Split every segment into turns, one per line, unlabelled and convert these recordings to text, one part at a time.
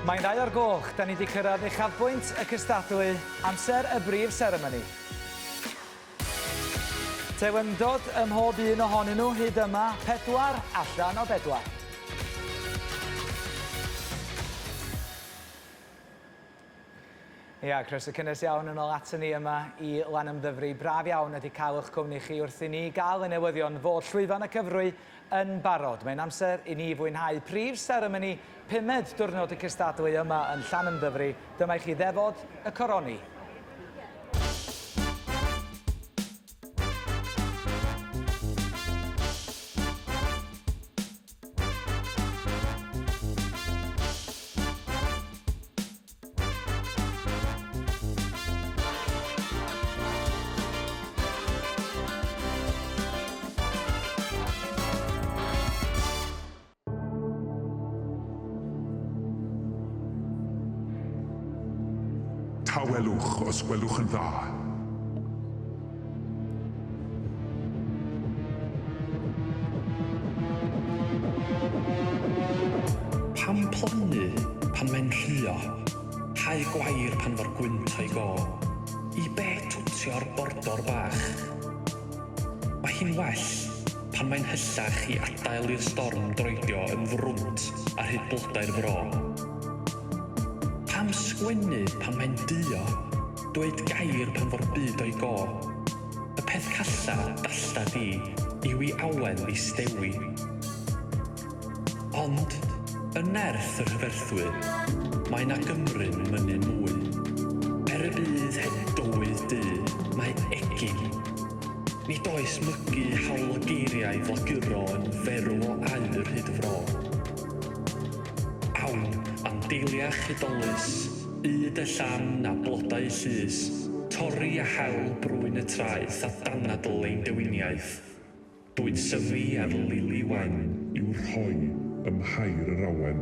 Mae'n ddau o'r goch, da ni 'di cyrraedd uchafbwynt y cystadlu, amser y brif seremoni. Teilyngdod ym mhob un ohonyn nhw hyd yma, pedwar allan o bedwar. Ia, croeso cynnes iawn yn ôl aton ni yma i Lanymddyfri. Braf iawn ydy cael eich cwmni chi wrth i ni gael y newyddion fod llwyfan y cyfrwy yn barod. Mae'n amser i ni fwynhau prif seremoni pumed diwrnod y cystadlu yma yn Llanymddyfri. Dyma i chi ddefod y coroni.
Tawelwch, os gwelwch yn dda.
Pam plannu pan mae'n rhuo? Hau gwair pan fo'r gwynt o'i go? I be twtio'r bordor bach? Mae hi'n well pan mae'n hyllach i adael i'r storm droedio yn frwnt ar hyd blodau'r fro. Pam sgwennu pan mae'n duo? Dweud gair pan fo'r byd o'i go? Y peth calla, dalla di, yw i awen ddistewi. Ond, yn nerth y rhyferthwy, mae 'na Gymru'n mynnu mwy. Er y bydd heb dywydd du, mae egin. Nid oes mygu hawl y geiriau flaguro yn ferw o aur hyd y fro. Awn, a'n deiliach hudolus, Byd y llan a blodau llys, torri a hel brwyn y traeth a danadl ein dewiniaeth. Dwyn syfi ar lili wen.
I'w rhoi ym mhair yr awen.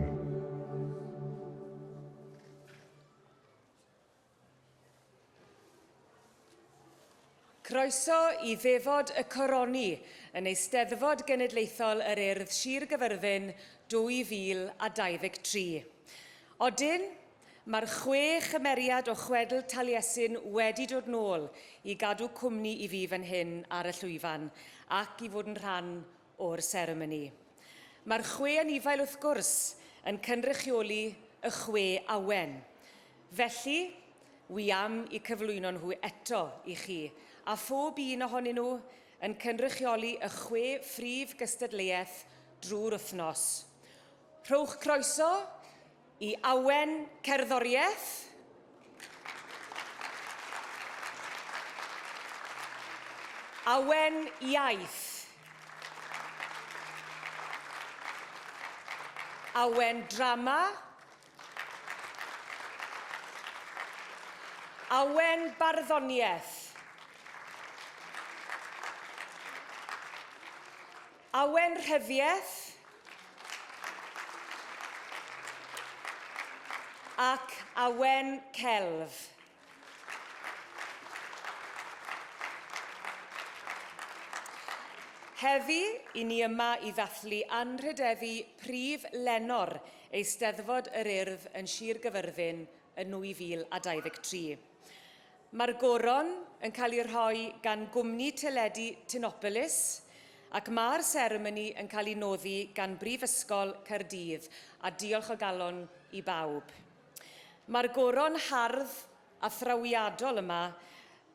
Croeso i Ddefod y Coroni yn Eisteddfod Genedlaethol yr Urdd Sir Gyfyrddin 2023. Odyn, mae'r chwe chymeriad o chwedl Taliesin wedi dod nôl i gadw cwmni i fi fan hyn ar y llwyfan ac i fod yn rhan o'r seremoni. Mae'r chwe anifail wrth gwrs yn cynrychioli y chwe awen. Felly, wi am i cyflwyno nhw eto i chi, a phob un ohonyn nhw yn cynrychioli y chwe phrif gystadleuaeth drwy'r wythnos. Rhowch croeso i Awen Cerddoriaeth. Awen Iaith. Awen Drama. Awen Barddoniaeth. Awen Rhyddiaeth. Ac Awen Celf. Heddi, i ni yma i ddathlu anrhydeddu prif lenor Eisteddfod yr Urdd yn Sir Gyfyrddin yn 2023. Mae'r goron yn cael ei rhoi gan gwmni teledu Tinopolis ac mae'r seremoni yn cael ei noddi gan Brifysgol Caerdydd a diolch o galon i bawb. Mae'r goron hardd a thrawiadol yma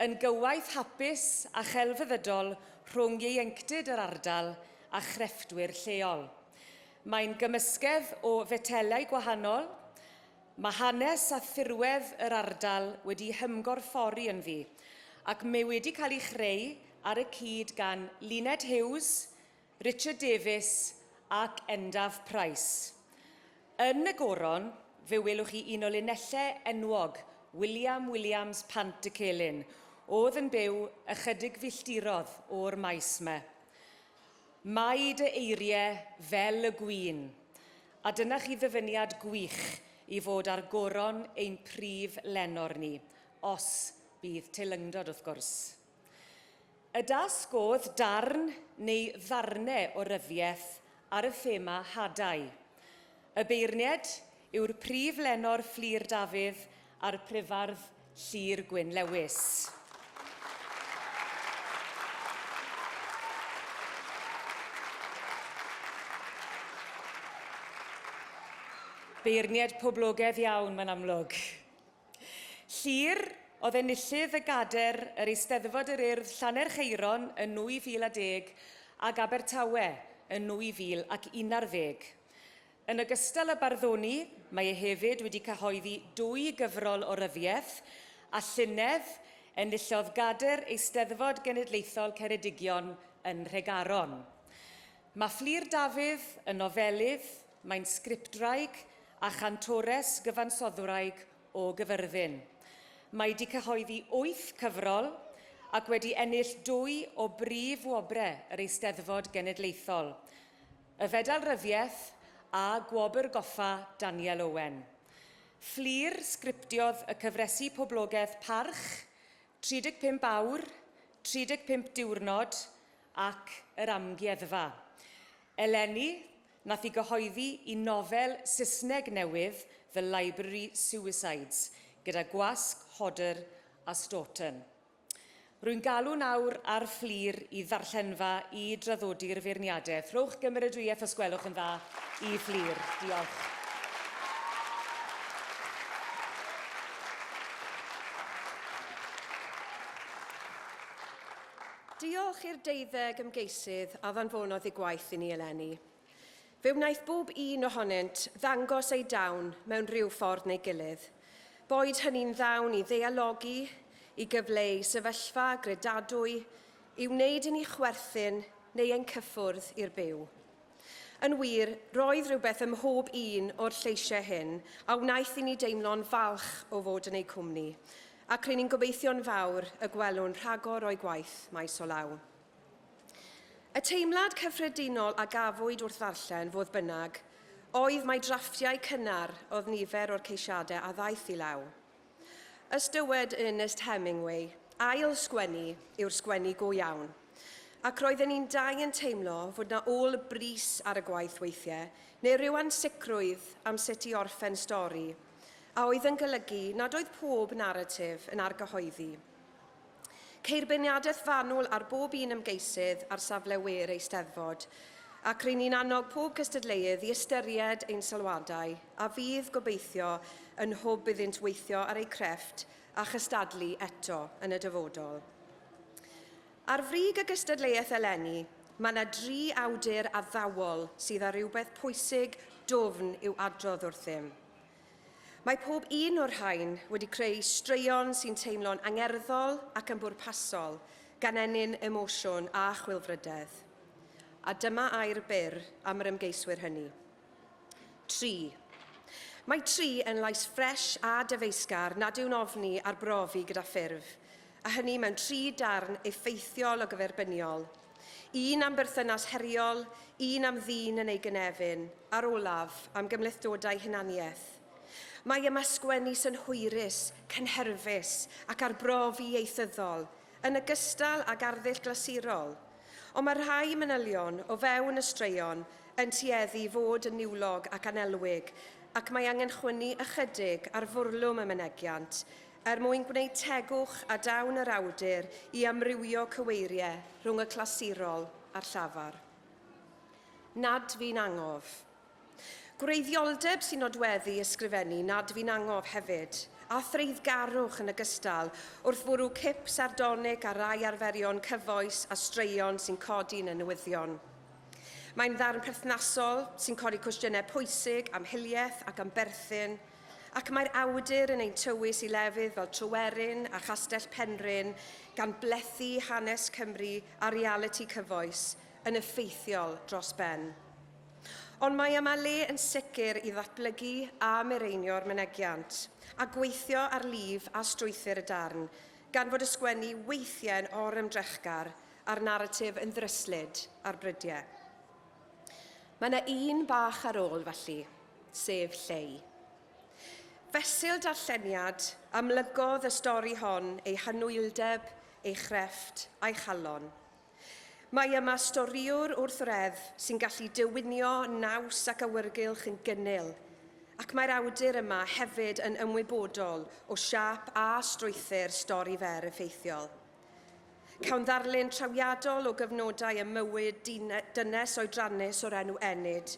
yn gywaith hapus a chelfyddydol rhwng ieuenctid yr ardal a chrefftwyr lleol. Mae'n gymysgedd o fetelau gwahanol, Mae hanes a thirwedd yr ardal wedi hymgorffori ynddi, ac mae wedi cael ei chreu ar y cyd gan Luned Hughes, Richard Davies ac Endaf Price. Yn y goron, fe welwch chi un o linellau enwog William Williams Pant y Celyn, oedd yn byw ychydig filltirodd o'r maes 'ma. Mae dy eiriau fel y gwin. A dyna chi ddyfyniad gwych i fod ar goron ein prif lenor ni, os bydd teilyngdod wrth gwrs. Y dasg oedd darn neu ddarnau o ryddiaith ar y thema hadau. Y beirniaid, yw'r prif lenor Fflur Dafydd a'r prifardd Llŷr Gwyn Lewis. Beirniaid poblogaidd iawn, mae'n amlwg. Llŷr oedd enillydd y Gader yr Eisteddfod yr Urdd Llanerchaeron yn 2010 ag Abertawe yn 2011. Yn ogystal â barddoni, mae e hefyd wedi cyhoeddi dwy gyfrol o ryddiaith, a llynedd, enillodd Gader Eisteddfod Genedlaethol Ceredigion yn Nhregaron. Mae Fflur Dafydd yn nofelydd, mae'n sgriptwraig a chantores gyfansoddwraig o Gyfyrddin. Mae 'di cyhoeddi wyth cyfrol ac wedi ennill dwy o brif wobrau yr Eisteddfod Genedlaethol, y Fedal Ryddiaith a Gwobr Goffa Daniel Owen. Fflur sgriptiodd y cyfresi poblogaidd Parch, 35 Awr, 35 Diwrnod ac Yr Amgueddfa. Eleni, nath hi gyhoeddi i nofel Saesneg newydd, The Library Suicides, gyda gwasg Hodder a Stoughton. Rwy'n galw nawr ar Fflur i ddarllenfa i draddodi'r feirniadaeth. Rhowch gymeradwyaeth os gwelwch yn dda i Fflur. Diolch.
Diolch i'r deuddeg ymgeisydd a ddanfonodd eu gwaith i ni eleni. Fe wnaeth bob un ohonynt ddangos eu dawn mewn rhyw ffordd neu gilydd, boed hynny'n ddawn i ddeialogi, i gyfleu sefyllfa gredadwy, i wneud i ni chwerthin neu ein cyffwrdd i'r byw. Yn wir, roedd rhywbeth ym mhob un o'r lleisiau hyn a wnaeth i ni deimlo'n falch o fod yn eu cwmni, ac ry'n ni'n gobeithio'n fawr y gwelwn rhagor o'u gwaith maes o law. Y teimlad cyffredinol a gafwyd wrth ddarllen, fodd bynnag, oedd mai drafftiau cynnar oedd nifer o'r ceisiadau a ddaeth i law. Ys dywed Ernest Hemingway, ail sgwennu yw'r sgwennu go iawn. Ac roedden ni'n dau yn teimlo fod 'na ôl brys ar y gwaith weithiau, neu ryw ansicrwydd am sut i orffen stori, a oedd yn golygu nad oedd pob naratif yn argyhoeddi. Ceir beirniadaeth fanwl ar bob un ymgeisydd ar safle we'r Eisteddfod, ac ry'n ni'n annog pob cystadleuydd i ystyried ein sylwadau, a fydd, gobeithio, yn hwb iddynt weithio ar eu crefft a chystadlu eto yn y dyfodol. Ar frig y gystadleuaeth eleni, mae 'na dri awdur addawol sydd â rhywbeth pwysig, dwfn i'w adrodd wrthym. Mae pob un o'r rhain wedi creu straeon sy'n teimlo'n angerddol ac yn bwrpasol, gan ennyn emosiwn a chwilfrydedd. A dyma air byr am yr ymgeiswyr hynny. Tri. Mae Tri yn lais ffresh a dyfeisgar nad yw'n ofni arbrofi gyda ffurf, a hynny mewn tri darn effeithiol o gyferbyniol. Un am berthynas heriol, un am ddyn yn ei gynefin, a'r olaf, am gymhlethdodau hunaniaeth. Mae yma sgwennu synhwyrus, cynhyrfus, ac arbrofi ieithyddol, yn ogystal ag arddull glasurol. Ond mae rhai manylion o fewn y straeon yn tueddu i fod yn niwlog ac annelwig, ac mae angen chwynnu ychydig ar fwrlwm y mynegiant, Er mwyn gwneud tegwch a dawn yr awdur i amrywio cyweiriau rhwng y clasurol a'r llafar. Nad fi'n angof. Gwreiddioldeb sy'n nodweddu ysgrifennu Nad fi'n angof hefyd, a threiddgarwch yn ogystal, wrth fwrw cip sardonic ar rai arferion cyfoes a straeon sy'n codi yn y newyddion. Mae'n ddarn perthnasol sy'n codi cwestiynau pwysig am hiliaeth ac am berthyn, Ac mae'r awdur yn ein tywys i lefydd fel Tryweryn a Chastell Penrhyn, gan blethu hanes Cymru a realiti cyfoes yn effeithiol dros ben. Ond mae yma le yn sicr i ddatblygu a mireinio'r mynegiant, a gweithio ar lif a strwythur y darn, gan fod y sgwennu weithiau'n or-ymdrechgar a'r naratif yn ddryslyd ar brydiau. Mae yna un bach ar ôl, felly, sef Lleu. Fesul darlleniad, amlygodd y stori hon ei hanwyldeb, ei chrefft a'i chalon. Mae yma storïwr wrth reddf sy'n gallu dewinio naws ac awyrgylch yn gynnil, Ac mae'r awdur yma hefyd yn ymwybodol o siâp a strwythur stori fer effeithiol. Cawn ddarlun trawiadol o gyfnodau ym mywyd dynes oedrannus o'r enw Enid,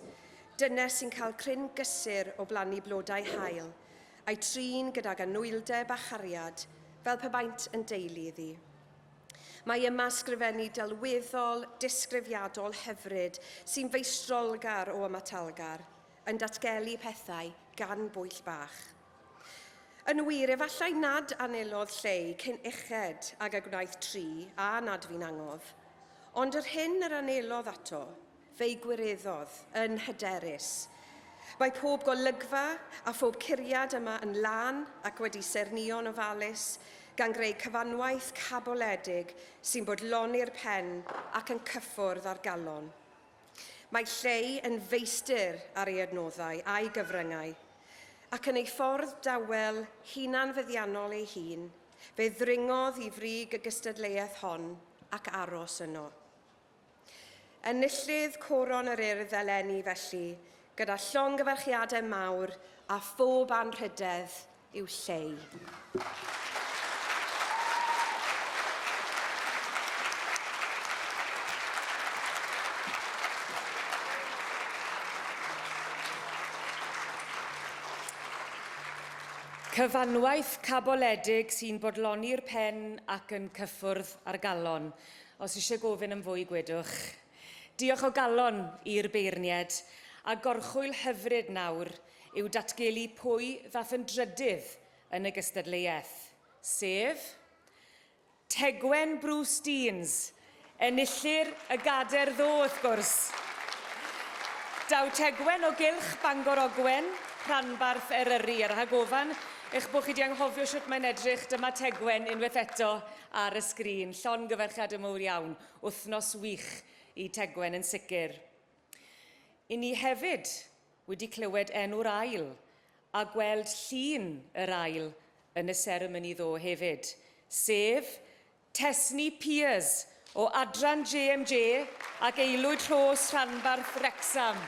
dynes sy'n cael cryn gysur o blannu blodau haul, a'i trin gydag anwyldeb a chariad, fel pe baent yn deulu iddi. Mae yma sgrifennu delweddol, disgrifiadol hyfryd sy'n feistrolgar o ymatalgar, yn datgelu pethau gan bwyll bach. Yn wir, efallai nad anelodd Lleu cyn uched ag y gwnaeth Tri a nad fi'n angof, ond yr hyn yr anelodd ato, fe'i gwireddodd yn hyderus. Mae pob golygfa a phob curiad yma yn lân ac wedi saernïo'n ofalus, gan greu cyfanwaith caboledig sy'n bodloni'r pen ac yn cyffwrdd â'r galon. Mae Lleu yn feistr ar ei adnoddau a'i gyfryngau, ac yn ei ffordd dawel, hunanfeddiannol ei hun, fe ddringodd i frig y gystadleuaeth hon ac aros yno. Enillydd Coron yr Urdd eleni felly, gyda llongyfarchiadau mawr a phob anrhydedd yw Lleu.
Cyfanwaith caboledig sy'n bodloni'r pen ac yn cyffwrdd â'r galon. Os eisiau gofyn am fwy, gwedwch. Diolch o galon i'r beirnied, a gorchwyl hyfryd nawr yw datgelu pwy ddaeth yn drydydd yn y gystadleuaeth, sef Tegwen Bruce Deans, enillydd y Gadair Ddo wrth gwrs. Daw Tegwen o gylch Bangor Ogwen, rhanbarth Eryri, a rhag ofan eich bod chi wedi anghofio shwt mae'n edrych, dyma Tegwen unwaith eto ar y sgrin. Llongyfarchiadau mowr iawn, wythnos wych i Tegwen yn sicr. I ni hefyd wedi clywed enw'r ail a gweld llun yr ail yn y seremoni ddo hefyd, sef Tesni Peers o adran JMJ ac Aelwyd Rhos Rhanbarth Wrecsam.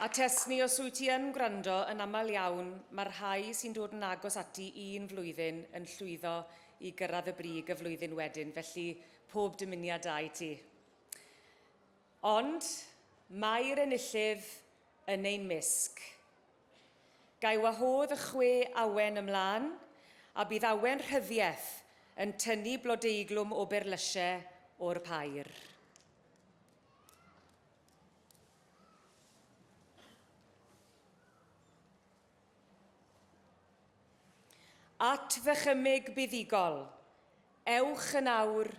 A Tesni, os wyt ti yn gwrando, yn aml iawn, mae'r rhai sy'n dod yn agos ati un flwyddyn yn llwyddo i gyrraedd y brig y flwyddyn wedyn, felly pob dymuniad da i ti. Ond mae'r enillydd yn ein mysg. Ga i wahodd y chwe awen ymlaen, a bydd awen rhyddiaeth yn tynnu blodeuglwm o berlysiau o'r pair. At ddychymyg buddugol, ewch yn awr,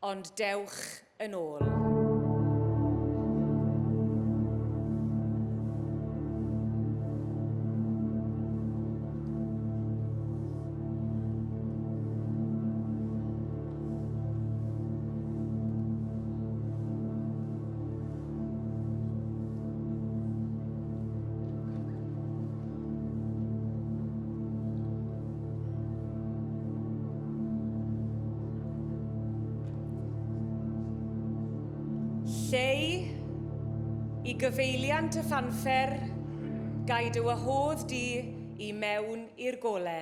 ond dewch yn ôl. Lleu, i gyfeiliant y ffanffer, gai dy wahodd di i mewn i'r gole.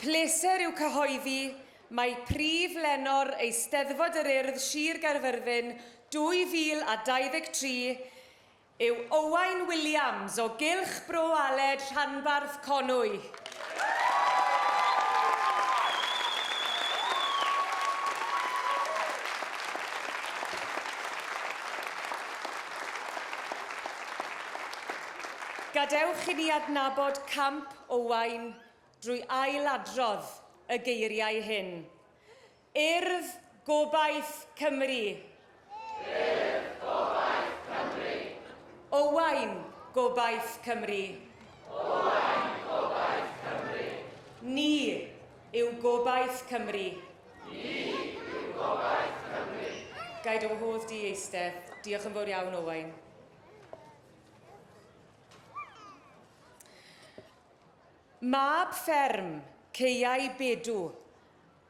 Pleser yw cyhoeddi mai prif lenor Eisteddfod yr Urdd Sir Gaerfyrddin 2023 yw Owain Williams o Gylch Bro Aled, Rhanbarth Conwy. Gadewch i ni adnabod camp Owain drwy ailadrodd y geiriau hyn. Urdd Gobaith Cymru. Urdd Gobaith Cymru. Owain Gobaith Cymru. Owain Gobaith Cymru. Ni yw Gobaith Cymru. Ni yw Gobaith Cymru. Ga i dy wahodd di i eistedd. Diolch yn fawr iawn, Owain. Mab fferm Caeau Bedw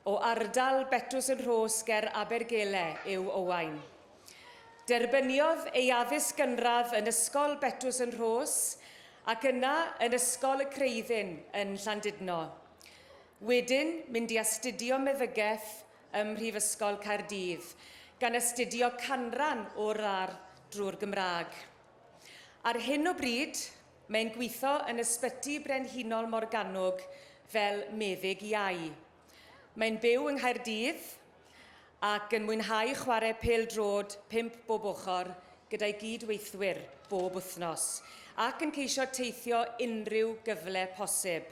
o ardal Betws yn Rhos ger Abergele yw Owain. Derbyniodd ei addysg gynradd yn Ysgol Betws yn Rhos ac yna yn Ysgol y Creuddyn yn Llandudno. Wedyn mynd i astudio meddygaeth ym Mhrifysgol Caerdydd, gan astudio canran o'r radd drwy'r Gymraeg. Ar hyn o bryd, mae'n gweithio yn Ysbyty Brenhinol Morgannwg fel meddyg iau. Mae'n byw yng Nghaerdydd ac yn mwynhau chwarae pêl-droed pump bob ochr gyda'i gyd-weithwyr bob wythnos, ac yn ceisio teithio unrhyw gyfle posib.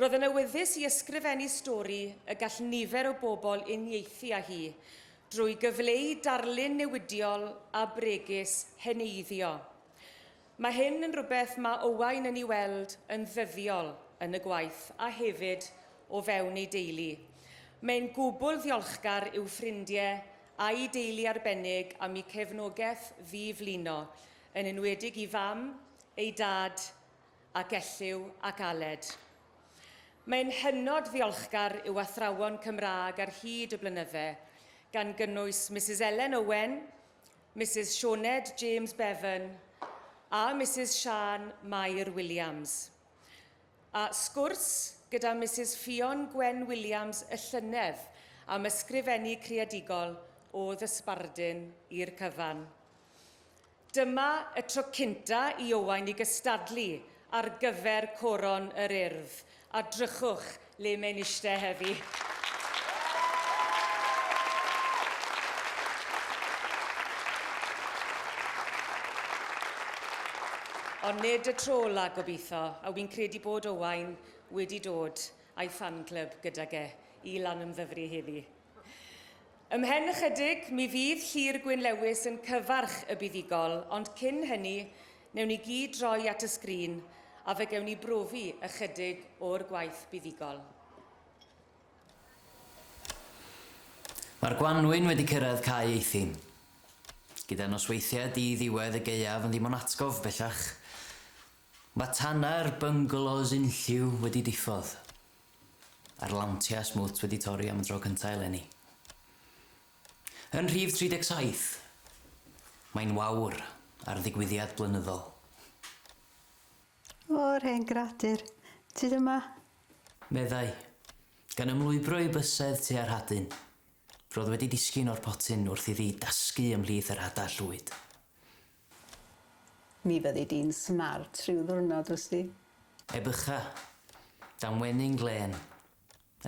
Roedd yn awyddus i ysgrifennu stori y gall nifer o bobl uniaethu â hi, drwy gyfleu darlun newidiol a bregus heneiddio. Mae hyn yn rhywbeth mae Owain yn ei weld yn ddyddiol yn y gwaith a hefyd o fewn ei deulu. Mae'n gwbl ddiolchgar i'w ffrindiau a'i deulu arbennig am eu cefnogaeth ddi-flino, yn enwedig i fam, ei dad ac Elliw ac Aled. Mae'n hynod ddiolchgar i'w athrawon Cymraeg ar hyd y blynydde, gan gynnwys Misus Elen Owen, Misus Sioned James Bevan a Misus Siân Mair Williams. A sgwrs gyda Misus Ffion Gwen Williams y llynedd am ysgrifennu creadigol oedd y sbardun i'r cyfan. Dyma y tro cynta i Owain i gystadlu ar gyfer Coron yr Urdd, a drychwch le mae'n ishte heddi. Ond nid y tro ola, gobeithio, a wi'n credu bod Owain wedi dod a'i fan club gydag e i Lanymddyfri heddi. Ymhen ychydig, mi fydd Llŷr Gwyn Lewis yn cyfarch y buddugol, ond cyn hynny, newn ni gyd droi at y sgrin a fe gewn ni brofi ychydig o'r gwaith buddugol.
Mae'r gwanwyn wedi cyrraedd Cae Eithin. Gyda nosweithiau di-ddiwedd y gaeaf yn ddim ond atgof bellach. Mae tanau'r bynglos unlliw wedi diffodd, a'r lawntiau smwt wedi torri am y tro cyntaf eleni. Yn rhif 37, mae'n wawr ar ddigwyddiad blynyddol.
O'r hen gradur, tyd yma.
Meddai, gan ymlwybro ei bysedd tua'r hadyn. Roedd wedi disgyn o'r potyn wrth iddi dasgu ymhlith yr hadau llwyd.
Mi fyddi di'n smart rhyw ddwrnod, wsti.
Ebycha, damweny'n glên.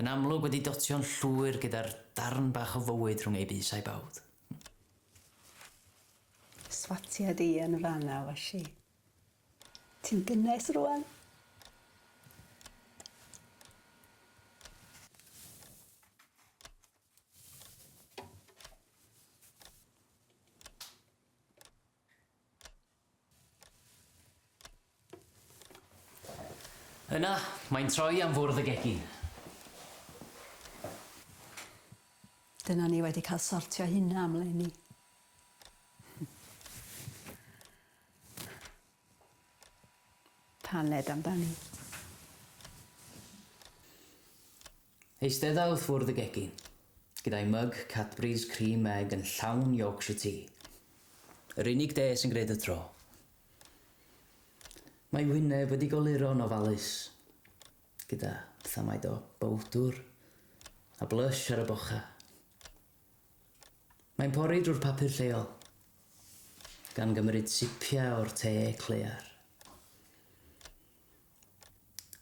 Yn amlwg wedi dotio'n llwyr gyda'r darn bach o fywyd rhwng ei bys a'i bawd.
Swatia di yn fan'na, washi. Ti'n gynnes rŵan?
Yna, mae'n troi am fwrdd y gegin.
Dyna ni wedi cael sortio hynna am 'leni. Paned amdani.
Eistedda wrth fwrdd y gegin, gyda'i myg Cadbury's Cream Egg yn llawn Yorkshire Tea. Yr unig de sy'n gwneud y tro. Mae wyneb wedi goluro'n ofalus. Gyda thamaid o bowdwr a blush ar y bocha. Mae'n pori drwy'r papur lleol, gan gymryd sipiau o'r te clear.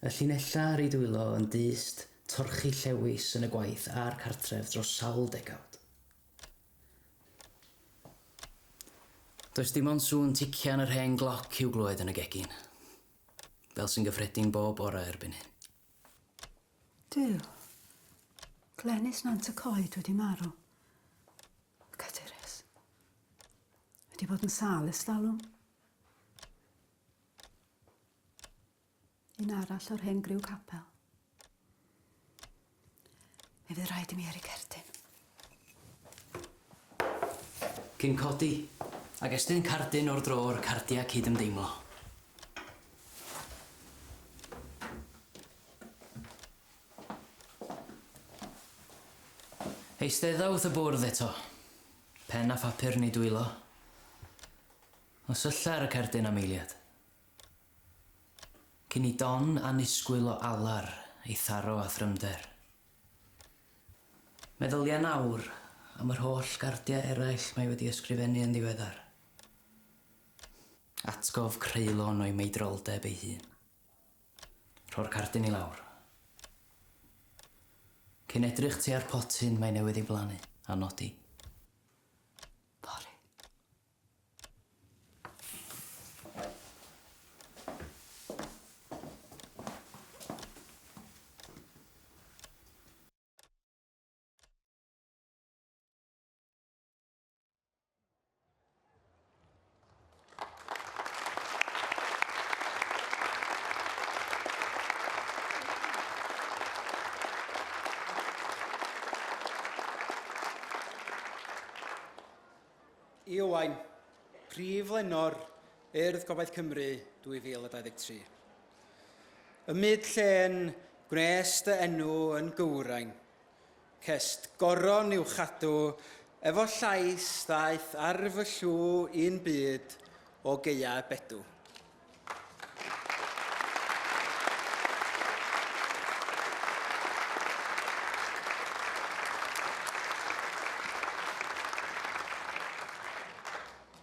Y llinellau ar ei dwylo yn dyst torchi llewis yn y gwaith a'r cartref dros sawl degawd. Does dim ond sŵn tician yr hen gloc i'w glywed yn y gegin, fel sy'n gyffredin bob bore erbyn hyn.
Duw. Glenys Nant y Coed wedi marw. Cadyrus. Wedi bod yn sâl ers talwm. Un arall o'r hen griw capel. Mi fydd rhaid i mi yrru cerdyn.
Cyn codi, ac estyn cardyn o'r drôr cardia cyd-ymdeimlo. Eistedda wrth y bwrdd eto, pen a phapur yn ei dwylo. O sylla ar y cerdyn am eiliad. Cyn i don annisgwyl o alar ei tharo â thrymder. Meddylia nawr am yr holl gardiau eraill mae wedi ysgrifennu yn ddiweddar. Atgof creulon o'i meidroldeb ei hun. Rho'r cardyn i lawr. Cyn edrych tua'r potyn mae newydd ei blannu, a nodi.
Fory.
I Owain, Prif Lenor Urdd Gobaith Cymru 2023. Ym myd llên, gwnes dy enw yn gywrain. Cest goron i'w chadw efo llais ddaeth ar fy llw i'n byd o gaeau bedw.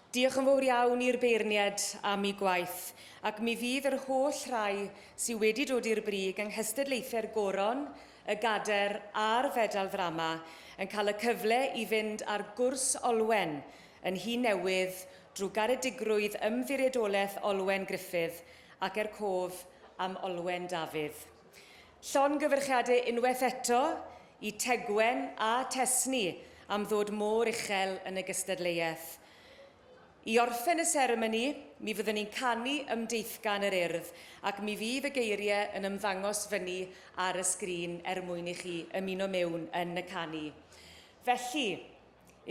Diolch yn fawr iawn i'r beirniaid am eu gwaith, ac mi fydd yr holl rhai sydd wedi dod i'r brig yng nghystadlaethau'r Goron, y Gader a'r Fedal Ddrama yn cael y cyfle i fynd ar gwrs Olwen yn Nhŷ Newydd drwy garedigrwydd Ymddiriedolaeth Olwen Gruffydd ac er cof am Olwen Dafydd. Llongyfarchiadau unwaith eto i Tegwen a Tesni am ddod mor uchel yn y gystadleuaeth. I orffen y seremoni, mi fyddwn ni'n canu Ymdeithgan yr Urdd ac mi fydd y geiriau yn ymddangos fyny ar y sgrin er mwyn i chi ymuno mewn yn y canu. Felly,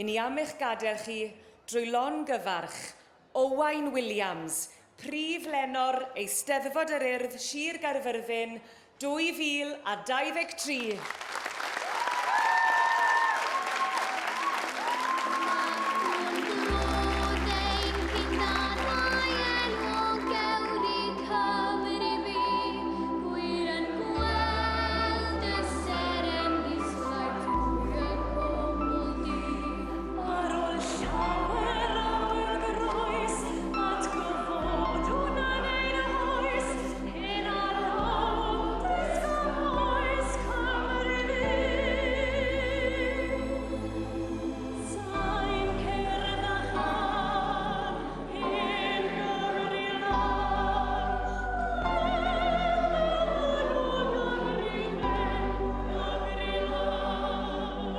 i ni am eich gadael chi drwy longyfarch Owain Williams, Prif Lenor Eisteddfod yr Urdd Sir Gaerfyrddin 2023.
Ar ôl llawer awr groes, atgyfodwn yn ein hoes, hen alawon dysg oes Cymru fydd. Sain cerdd a chân, hen Gymru lân,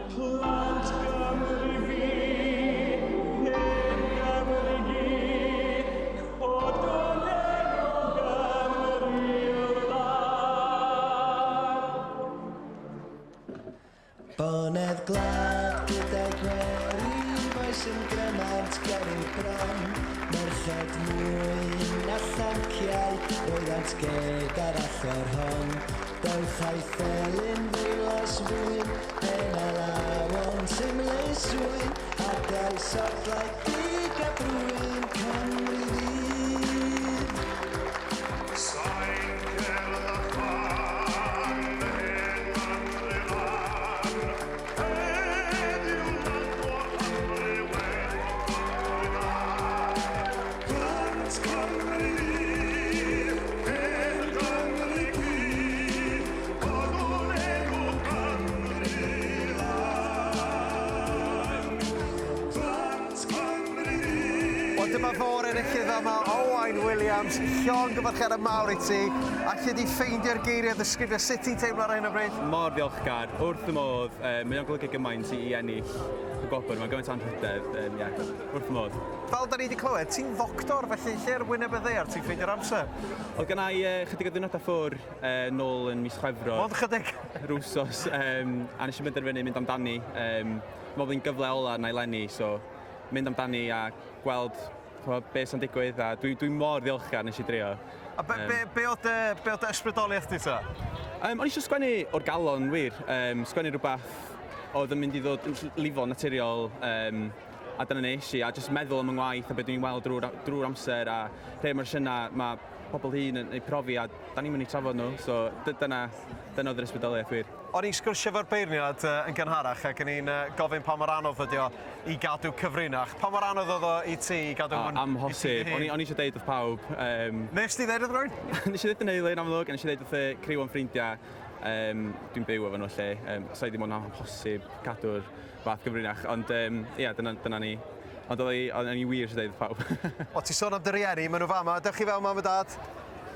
Plant Gymru fi, hen Gymru gyd, codwn enw Gymru lân.
Bonedd gwlad gyda gweri, moes yn grymant ger ei bron, merched mwyn a llanciau, roeddant gyda'r allor hon. Dewch a'i thelyn ddeilos fwyn, hen alawon syml swyn, a daesodlau dig a brwyn Cymru fydd.
Sain cerdd a chân,
Dyma fo'r enillydd yma, Owain Williams. Llongyfarchiadau mawr i ti. Alli di ffeindio'r geiriau ddisgrifio sut ti'n teimlo ar hyn o bryd?
Mor ddiolchgar, wrth fy modd. Um, mae o'n golygu gymaint i, i ennill y gwobr, mae'n gymaint o anrhydedd, um, yeah, wrth fy modd.
Fel da ni wedi clywed, ti'n ddoctor, felly lle ar wyneb y ddaear ti'n ffeindio'r amser?
Oedd gen i uh, chydig o ddiwrnodau ffwr uh, nôl yn mis Chwefror.
Mond chydig?
Yr wsos, um, a nes i benderfynu mynd amdani. Um, Mae'n bod hi'n gyfle ola na eleni, so mynd amdani a gweld ch'mo' be' sy'n digwydd a dwi, dwi mor ddiolchgar nes i drio.
A be, be, be oedd dy, be oedd dy ysbrydoliaeth di ta?
Um, o'n i eisiau sgwennu o'r galon, wir. Um, sgwennu rhywbeth oedd yn mynd i ddod yn lifo'n naturiol, um, a dyna nes i, a jyst meddwl am yng ngwaith a beth dwi'n weld drwy'r drwy amser a rhai o'r emosiynau mae pobl hŷn yn eu profi a da ni'n mynd i trafod nhw, so dyna, dyna oedd yr ysbrydoliaeth wir.
O'n i'n sgwrsio efo'r beirniad yn gynharach ac o'n i'n gofyn pa mor anodd ydi o i gadw cyfrinach. Pa mor anodd oedd o i ti i gadw hwn i ti dy
Amhosib. O'n i o'n i eisiau deud wrth pawb. Um,
Nes ti ddeud wrth rywun?
Nes i ddeud yn nheulu yn amlwg, a nes i ddeud wrth y criw o'n ffrindiau. Um, dwi'n byw efo nhw lle. Um, so i ddim ond amhosib cadw'r fath gyfrinach. Ond um, ia, dyna, dyna ni. Ond oedd i, o'n i wir eisiau deud wrth pawb.
O, ti sôn am dy rieni, maen nhw fama. Dewch chi fewn, mam a dad.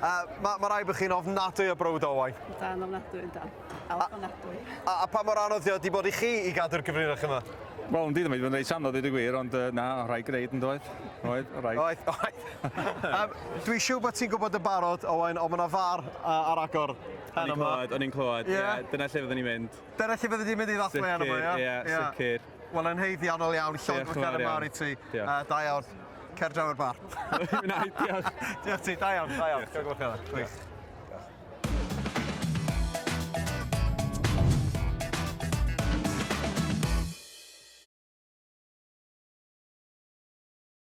Uh, mae ma rhaid bod chi'n ofnadwy o browd o Owain.
Dan ofnadwy, yn dan. Alf ofnadwy.
A, a pa mor anodd di bod i chi i gadw'r gyfrinach yma?
Wel, yndi, mae'n reit anodd i ddweud gwir, ond uh, na, o rhaid gwneud yn doedd. Oedd, o rhaid.
Oedd, oedd. um, Dwi'n siŵr bod ti'n gwybod yn barod, Owain, ond mae yna far uh, ar agor
O'n i'n clywed, o'n i'n clywed. Yeah. Yeah, dyna lle fyddwn ni'n mynd.
Dyna lle fyddi di'n mynd i ddathlu heno 'ma, ie?
Ie, sicr.
Wel, yn haeddiannol iawn, llongyfarchiadau mawr i ti.
Diolch.
Da iawn. Cer draw i'r bar.
Mi wna i, diolch.
Diolch ti, da iawn, da iawn. Llongyfarchiadau. Gwych.